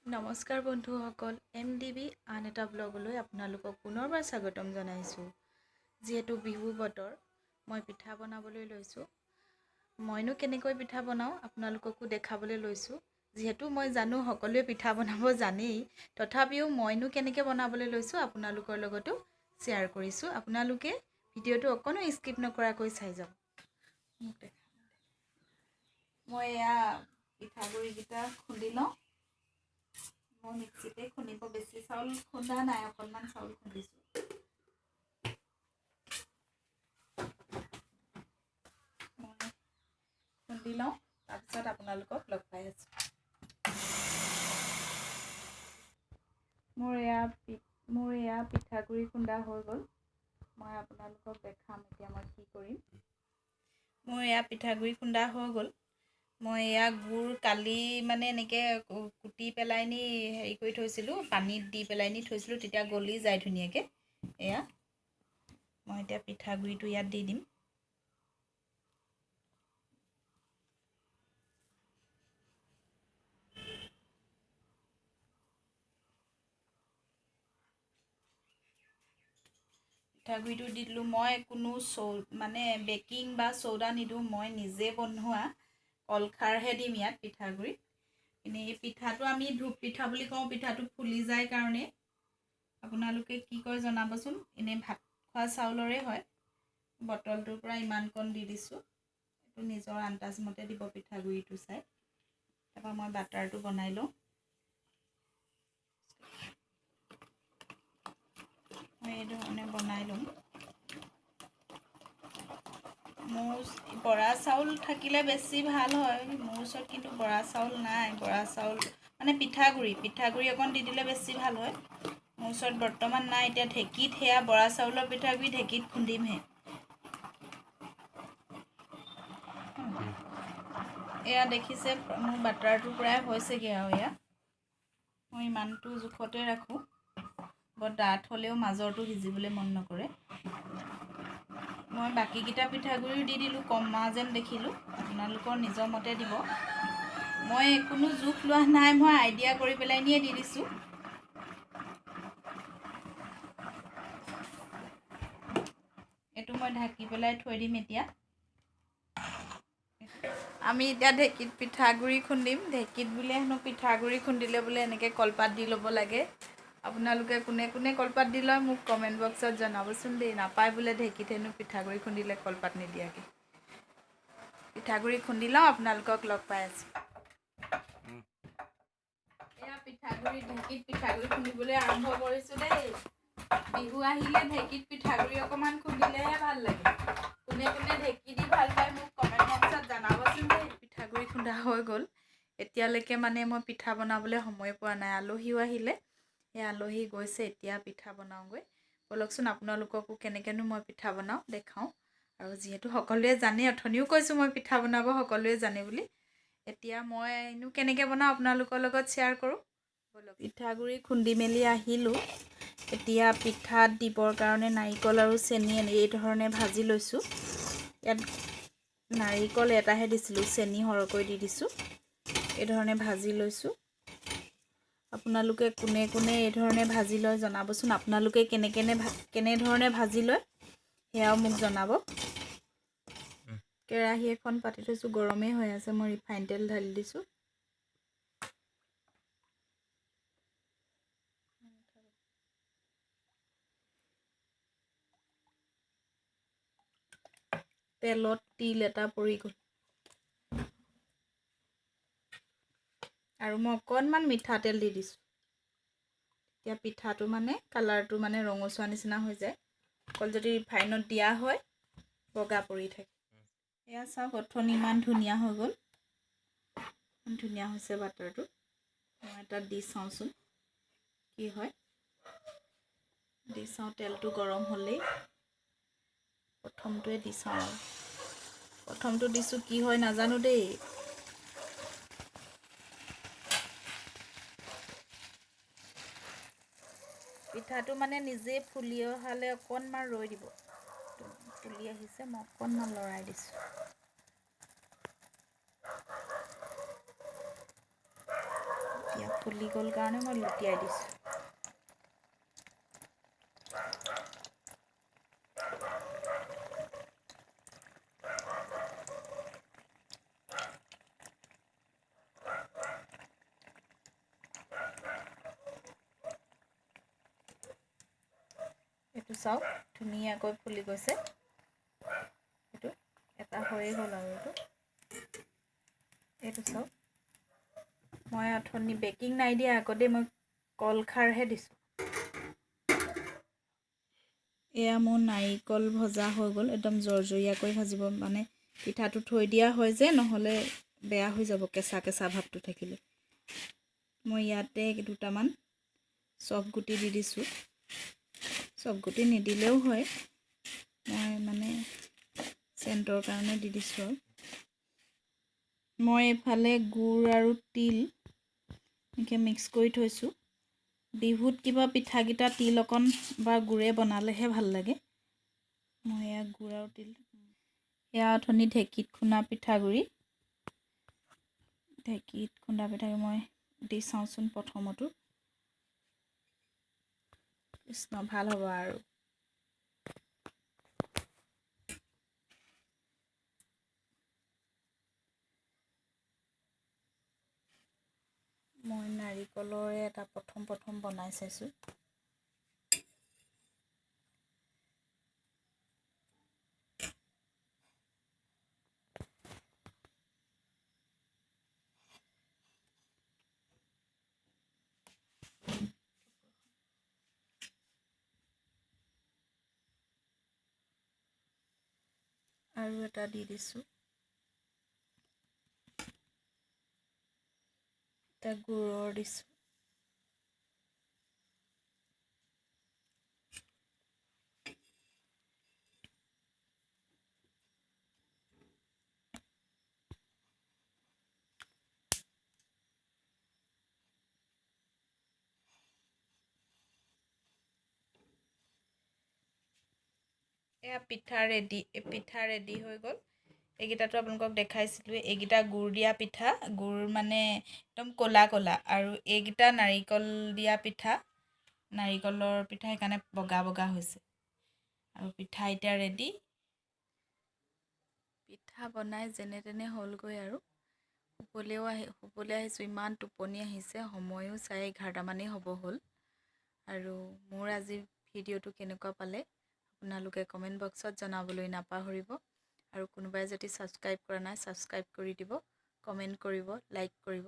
নমস্কাৰ বন্ধুসকল, MDB আন এটা ব্লগলৈ আপোনালোকক পুনৰবাৰ স্বাগতম জনাইছোঁ। যিহেতু বিহু বতৰ, মই পিঠা বনাবলৈ লৈছোঁ। মইনো কেনেকৈ পিঠা বনাওঁ আপোনালোককো দেখাবলৈ লৈছোঁ। যিহেতু মই জানো সকলোৱে পিঠা বনাব জানেই, তথাপিও মইনো কেনেকৈ বনাবলৈ লৈছোঁ আপোনালোকৰ লগতো শ্বেয়াৰ কৰিছোঁ। আপোনালোকে ভিডিঅ'টো অকণো স্কিপ নকৰাকৈ চাই যাব। মই এয়া পিঠাগুড়িকেইটা খুন্দি লওঁ। মই মিক্সিতে খুন্দিব, বেছি চাউল খুন্দা নাই, অকণমান চাউল খুন্দিছোঁ। মই খুন্দি লওঁ, তাৰপিছত আপোনালোকক লগ পাই আছোঁ। মোৰ এয়া পিঠাগুড়ি খুন্দা হৈ গ'ল। মই আপোনালোকক দেখাম এতিয়া মই কি কৰিম। মোৰ এয়া পিঠাগুড়ি খুন্দা হৈ গ'ল। মই এয়া গুৰ কালি মানে এনেকৈ কুটি পেলাই নি হেৰি কৰি থৈছিলোঁ, পানীত দি পেলাই নি থৈছিলোঁ, তেতিয়া গলি যায় ধুনীয়াকৈ। এয়া মই এতিয়া পিঠাগুড়িটো ইয়াত দি দিম। পিঠাগুড়িটো দি দিলোঁ। মই কোনো মানে বেকিং বা চৌদা নিদিওঁ, মই নিজে বনোৱা কলখাৰহে দিম ইয়াত পিঠাগুড়িত। এনেই এই পিঠাটো আমি ধূপ পিঠা বুলি কওঁ, পিঠাটো ফুলি যায় কাৰণে। আপোনালোকে কি কয় জনাবচোন। এনেই ভাত খোৱা চাউলৰে হয়। বটলটোৰ পৰা ইমানকণ দি দিছোঁ, এইটো নিজৰ আন্দাজমতে দিব পিঠাগুড়িটো চাই। তাৰপৰা মই বাটাৰটো বনাই লওঁ। মই এই ধৰণে বনাই ল'ম। মোৰ বৰা চাউল থাকিলে বেছি ভাল হয়, মোৰ ওচৰত কিন্তু বৰা চাউল নাই। বৰা চাউল মানে পিঠাগুড়ি অকণ দি দিলে বেছি ভাল হয়। মোৰ ওচৰত বৰ্তমান নাই। এতিয়া ঢেঁকীত সেয়া বৰা চাউলৰ পিঠাগুড়ি ঢেঁকীত খুন্দিমহে। এয়া দেখিছে, মোৰ বাটাৰটো প্ৰায় হৈছেগৈ আৰু। এয়া মই ইমানটো জোখতে ৰাখোঁ, বৰ ডাঠ হ'লেও মাজৰটো সিজিবলৈ মন নকৰে। মই বাকীকেইটা পিঠাগুড়িও দি দিলোঁ, কমা যেন দেখিলোঁ। আপোনালোকৰ নিজৰ মতে দিব, মই কোনো জোখ লোৱা নাই, মই আইডিয়া কৰি পেলাই নিয়ে দি দিছোঁ। এইটো মই ঢাকি পেলাই থৈ দিম। এতিয়া আমি এতিয়া ঢেঁকীত পিঠাগুড়ি খুন্দিম। ঢেঁকীত বোলে হেনো পিঠাগুড়ি খুন্দিলে বোলে এনেকৈ কলপাত দি ল'ব লাগে। আপোনালোকে কোনে কোনে কলপাত দি লয় মোক কমেণ্ট বক্সত জনাবচোন দেই। নাপায় বোলে ঢেঁকীত হেনো পিঠাগুড়ি খুন্দিলে কলপাত নিদিয়াকৈ। পিঠাগুড়ি খুন্দি লওঁ, আপোনালোকক লগ পাই আছোঁ। এয়া পিঠাগুড়ি, ঢেঁকীত পিঠাগুড়ি খুন্দিবলৈ আৰম্ভ কৰিছোঁ দেই। বিহু আহিলে ঢেঁকীত পিঠাগুড়ি অকণমান খুন্দিলেহে ভাল লাগে। কোনে কোনে ঢেঁকী দি ভাল পায় মোক কমেণ্ট বক্সত জনাবচোন দেই। পিঠাগুড়ি খুন্দা হৈ গ'ল। এতিয়ালৈকে মানে মই পিঠা বনাবলৈ সময় পোৱা নাই, আলহীও আহিলে, সেই আলহী গৈছে, এতিয়া পিঠা বনাওঁগৈ। ব'লকচোন, আপোনালোককো কেনেকৈনো মই পিঠা বনাওঁ দেখাওঁ। আৰু যিহেতু সকলোৱে জানে, অথনিও কৈছোঁ মই পিঠা বনাব সকলোৱে জানে বুলি। এতিয়া মইনো কেনেকৈ বনাওঁ আপোনালোকৰ লগত শ্বেয়াৰ কৰোঁ, ব'লক। পিঠাগুড়ি খুন্দি মেলি আহিলোঁ। এতিয়া পিঠাত দিবৰ কাৰণে নাৰিকল আৰু চেনি এই ধৰণে ভাজি লৈছোঁ। ইয়াত নাৰিকল এটাহে দিছিলোঁ, চেনি সৰহকৈ দি দিছোঁ। এই ধৰণে ভাজি লৈছোঁ। আপোনালোকে কোনে কোনে এই ধৰণে ভাজি লয় জনাবচোন। আপোনালোকে কেনেধৰণে ভাজি লয় সেয়াও মোক জনাব। কেৰাহী এখন পাতি থৈছোঁ, গৰমেই হৈ আছে। মই ৰিফাইন তেল ঢালি দিছোঁ। তেলত তিল এটা পৰি গ'ল। আৰু মই অকণমান মিঠাতেল দি দিছোঁ। তেতিয়া পিঠাটো মানে কালাৰটো মানে ৰঙচুৱা নিচিনা হৈ যায়। অকল যদি ৰিফাইনত দিয়া হয় বগা পৰি থাকে। এয়া চাওক, অথনি ইমান ধুনীয়া হৈ গ'ল, ইমান ধুনীয়া হৈছে বাটাৰটো। মই এটা দি চাওঁচোন কি হয়। দি চাওঁ, তেলটো গৰম হ'লেই প্ৰথমটোৱে দি চাওঁ। আৰু প্ৰথমটো দিছোঁ, কি হয় নাজানো দেই। পিঠাটো মানে নিজে ফুলি অহালে অকণমান ৰৈ দিব। ফুলি আহিছে, মই অকণমান লৰাই দিছোঁ। এতিয়া ফুলি গ'ল কাৰণে মই লুটিয়াই দিছোঁ। এইটো চাওক, ধুনীয়াকৈ ফুলি গৈছে। এইটো এটা হৈয়ে গ'ল আৰু এইটো চাওক, মই অথনি বেকিং নাই দিয়া আগতে মই কলখাৰহে দিছোঁ। এয়া মোৰ নাৰিকল ভজা হৈ গ'ল, একদম জৰজৰীয়াকৈ ভাজিব, মানে পিঠাটো থৈ দিয়া হয় যে, নহ'লে বেয়া হৈ যাব কেঁচা কেঁচা ভাৱটো থাকিলে। মই ইয়াতে দুটামান চফ গুটি দি দিছোঁ। চফ গুটি নিদিলেও হয়, মই মানে চেণ্টৰ কাৰণে দি দিছোঁ। আৰু মই এইফালে গুড় আৰু তিল এনেকৈ মিক্স কৰি থৈছোঁ। বিহুত কিবা পিঠাকেইটা তিল অকণ বা গুড়ে বনালেহে ভাল লাগে। মই এয়া গুড় আৰু তিল, এয়া অথনি ঢেঁকীত খুন্দা পিঠাগুড়ি, ঢেঁকীত খুন্দা পিঠাগুড়ি মই দি চাওঁচোন প্ৰথমতো। কৃষ্ণ, ভাল হ'ব আৰু। মই নাৰিকলৰে এটা প্ৰথম প্ৰথম বনাই চাইছোঁ। আৰু এটা দি দিছোঁ, এটা গুড়ৰ দিছোঁ। এয়া পিঠা ৰেডি, পিঠা ৰেডি হৈ গ'ল। এইকেইটাতো আপোনালোকক দেখাইছিলোঁ, এইকেইটা গুড় দিয়া পিঠা, গুড় মানে একদম ক'লা ক'লা, আৰু এইকেইটা নাৰিকল দিয়া পিঠা, নাৰিকলৰ পিঠা সেইকাৰণে বগা বগা হৈছে। আৰু পিঠা এতিয়া ৰেডি। পিঠা বনাই যেনে তেনে হ'লগৈ আৰু শুবলৈ আহিছোঁ, ইমান টোপনি আহিছে। সময়ো 11:30মানেই হ'ব হ'ল। আৰু মোৰ আজি ভিডিঅ'টো কেনেকুৱা পালে আপোনালোকে কমেণ্ট বক্সত জনাবলৈ নাপাহৰিব। আৰু কোনোবাই যদি ছাবস্ক্ৰাইব কৰা নাই, ছাবস্ক্ৰাইব কৰি দিব, কমেণ্ট কৰিব, লাইক কৰিব।